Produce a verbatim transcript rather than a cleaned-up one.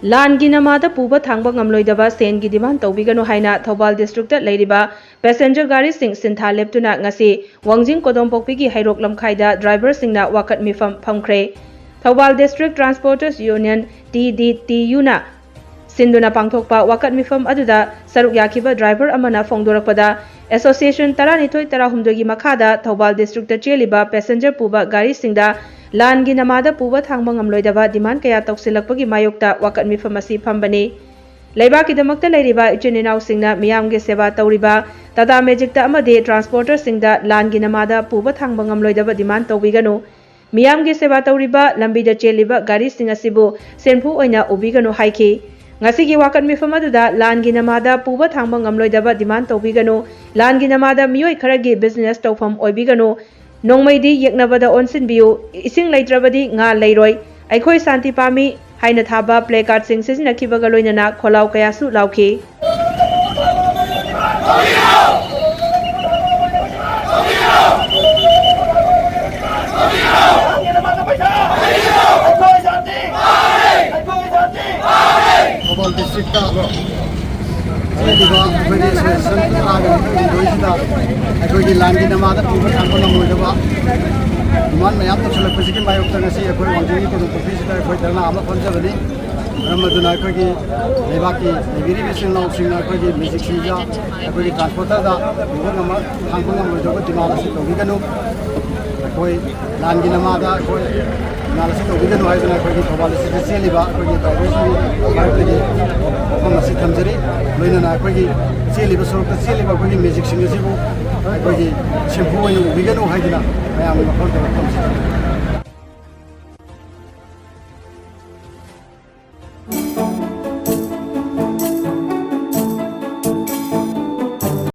ꯂꯥꯟꯒꯤ ꯅꯃꯥꯗ ꯄꯨꯕ ꯊꯥꯡꯕ ꯉꯝꯂꯣꯏꯗꯕ ꯁꯦꯟꯒꯤ demand ꯇꯧꯕꯤꯒꯅꯨ ꯍꯥꯏꯅ ꯊꯧꯕꯥꯜ district ꯂꯩꯔꯤꯕ passenger ꯒꯥꯔꯤꯁꯤꯡ ꯁꯤꯟꯊꯥ ꯂꯦꯞꯇꯨꯅ ꯉꯁꯤ ꯋꯥꯡꯖꯤꯡ ꯀꯣꯗꯣꯝꯄꯣꯛꯄꯤꯒꯤ ꯍꯩꯔꯣꯛ ꯂꯝꯈꯥꯏꯗ driver ꯁꯤꯡꯅ ꯋꯥꯀꯠ ꯃꯤꯐꯝ ꯐꯝꯈ꯭ꯔꯦ꯫ Thoubal District Transporters Union, T D T U ꯅ ꯁꯤꯟꯗꯨꯅ ꯄꯥꯡꯊꯣꯛꯄ ꯋꯥꯀꯠ ꯃꯤꯐꯝ ꯑꯗꯨꯗ ꯁꯔꯨꯛ ꯌꯥꯈꯤꯕ driver ꯑꯃꯅ ꯐꯣꯡꯗꯣꯔꯛꯄꯗ, association ꯇꯔꯥꯅꯤꯊꯣꯏ ꯇꯔꯥꯍꯨꯝꯗꯣꯏꯒꯤ ꯃꯈꯥꯗ ꯊꯧꯕꯥꯜ district ꯇ ꯆꯦꯜꯂꯤꯕ passenger ꯄꯨꯕ ꯒꯥꯔꯤꯁꯤꯡꯗ ꯂꯥꯟꯒꯤ ꯅꯃꯥꯗ ꯄꯨꯕ ꯊꯥꯡꯕ ꯉꯝꯂꯣꯏꯗꯕ demand ꯀꯌꯥ ꯇꯧꯁꯤꯜꯂꯛꯄꯒꯤ ꯃꯥꯌꯣꯛꯇ ꯋꯥꯀꯠ ꯃꯤꯐꯝ ꯑꯁꯤ ꯐꯝꯕꯅꯤ꯫ ꯂꯩꯕꯥꯛꯀꯤꯗꯃꯛꯇ ꯂꯩꯔꯤꯕ ꯏꯆꯤꯟ ꯏꯅꯥꯎꯁꯤꯡꯅ ꯃꯤꯌꯥꯝꯒꯤ ꯁꯦꯕꯥ ꯇꯧꯔꯤꯕ Tata Magic ꯇ ꯑꯃꯗꯤ transporter ꯁꯤꯡꯗ ꯂꯥꯟꯒꯤ ꯅꯃꯥꯗ ꯄꯨꯕ ꯊꯥꯡꯕ ꯉꯝꯂꯣꯏꯗꯕ demand ꯇꯧꯕꯤꯒꯅꯨ꯫ ꯃꯤꯌꯥꯝꯒꯤ ꯁꯦꯕꯥ ꯇꯧꯔꯤꯕ ꯂꯝꯕꯤꯗ ꯆꯦꯜꯂꯤꯕ ꯒꯥꯔꯤꯁꯤꯡ ꯑꯁꯤꯕꯨ ꯁꯦꯟꯐꯨ ꯑꯣꯏꯅ ꯎꯕꯤꯒꯅꯨ ꯍꯥꯏꯈꯤ꯫ ꯉꯁꯤꯒꯤ ꯋꯥꯀꯠ ꯃꯤꯐꯝ ꯑꯗꯨꯗ ꯂꯥꯟꯒꯤ ꯅꯃꯥꯗ ꯄꯨꯕ ꯊꯥꯡꯕ ꯉꯝꯂꯣꯏꯗꯕ demand ꯇꯧꯕꯤꯒꯅꯨ, ꯂꯥꯟꯒꯤ ꯅꯃꯥꯗ ꯃꯤꯑꯣꯏ ꯈꯔꯒꯤ business ꯇꯧꯐꯝ ꯑꯣꯏꯕꯤꯒꯅꯨ, ꯅꯣꯡꯃꯩꯗꯤ ꯌꯦꯛꯅꯕꯗ ꯑꯣꯟꯁꯤꯟꯕꯤꯌꯨ, ꯏꯁꯤꯡ ꯂꯩꯇ꯭ꯔꯕꯗꯤ ꯉꯥ ꯂꯩꯔꯣꯏ, ꯑꯩꯈꯣꯏ ꯁꯥꯟꯇꯤ ꯄꯥꯝꯃꯤ ꯍꯥꯏꯅ ꯊꯥꯕ placard ꯁꯤꯡ ꯁꯤꯖꯤꯟꯅꯈꯤꯕꯒ ꯂꯣꯏꯅꯅ ꯈꯣꯜꯂꯥꯎ ꯀꯌꯥꯁꯨ ꯂꯥꯎꯈꯤ꯫ ꯊꯧꯕꯥꯜ district ꯇ ꯆꯦꯜꯂꯤꯕ ꯑꯩꯈꯣꯏꯒꯤ association ꯇꯔꯥꯒ ꯅꯤꯊꯣꯏꯁꯤꯗ ꯑꯩꯈꯣꯏꯒꯤ ꯂꯥꯟꯒꯤ ꯅꯃꯥꯗ ꯄꯨꯕ ꯊꯥꯡꯕ ꯉꯝꯂꯣꯏꯗꯕ demand ꯃꯌꯥꯝ ꯇꯧꯁꯤꯜꯂꯛꯄꯁꯤꯒꯤ ꯃꯥꯌꯣꯛꯇ ꯉꯁꯤ ꯑꯩꯈꯣꯏ ꯋꯥꯡꯖꯤꯡꯒꯤ ꯀꯣꯗꯣꯝꯄꯣꯛꯄꯤꯁꯤꯗ ꯑꯩꯈꯣꯏ ꯙꯔꯅꯥ ꯑꯃ ꯐꯝꯖꯕꯅꯤ꯫ ꯃꯔꯝ ꯑꯗꯨꯅ ꯑꯩꯈꯣꯏꯒꯤ ꯂꯩꯕꯥꯛꯀꯤ ꯂꯩꯕꯤꯔꯤꯕ ꯏꯆꯤꯜ ꯏꯅꯥꯎꯁꯤꯡꯅ ꯑꯩꯈꯣꯏꯒꯤ magic ꯁꯤꯡꯗ, ꯑꯩꯈꯣꯏꯒꯤ transporter ꯗ ꯄꯨꯕ ꯉꯝꯃ-, ꯊꯥꯡꯕ ꯉꯝꯂꯣꯏꯗꯕ demand ꯑꯁꯤ ꯇꯧꯕꯤꯒꯅꯨ꯫ ꯑꯩꯈꯣꯏ ꯂꯥꯟꯒꯤ ꯅꯃꯥꯗ ꯑꯩꯈꯣꯏ demand ꯑꯁꯤ ꯇꯧꯕꯤꯒꯅꯨ ꯍꯥꯏꯗꯨꯅ ꯑꯩꯈꯣꯏꯒꯤ ꯊꯧꯕꯥꯜ district ꯇ ꯆꯦꯜꯂꯤꯕ ꯑꯩꯈꯣꯏꯒꯤ driver ꯁꯤꯡꯒꯤ ꯃꯔꯛꯇꯒꯤ ꯋꯥꯐꯝ ꯑꯁꯤ ꯊꯝꯖꯔꯤ꯫ ꯂꯣꯏꯅꯅ ꯑꯩꯈꯣꯏꯒꯤ ꯆꯦꯜꯂꯤꯕ ꯁꯣꯔꯣꯛꯇ ꯆꯦꯜꯂꯤꯕ ꯑꯩꯈꯣꯏꯒꯤ magic ꯁꯤꯡ ꯑꯁꯤꯕꯨ ꯑꯩꯈꯣꯏꯒꯤ ꯁꯦꯟꯐꯨ ꯑꯣꯏꯅ ꯎꯕꯤꯒꯅꯨ ꯍꯥꯏꯗꯨꯅ ꯃꯌꯥꯝꯒꯤ ꯃꯐꯝꯗ ꯋꯥꯐꯝ ꯑꯁꯤ ꯊꯝꯖꯔꯤ꯫